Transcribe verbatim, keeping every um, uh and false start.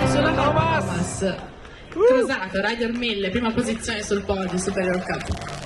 Sulla Thomas. Thomas. Crosato, Rider mille, prima posizione sul podio, Superior Cup.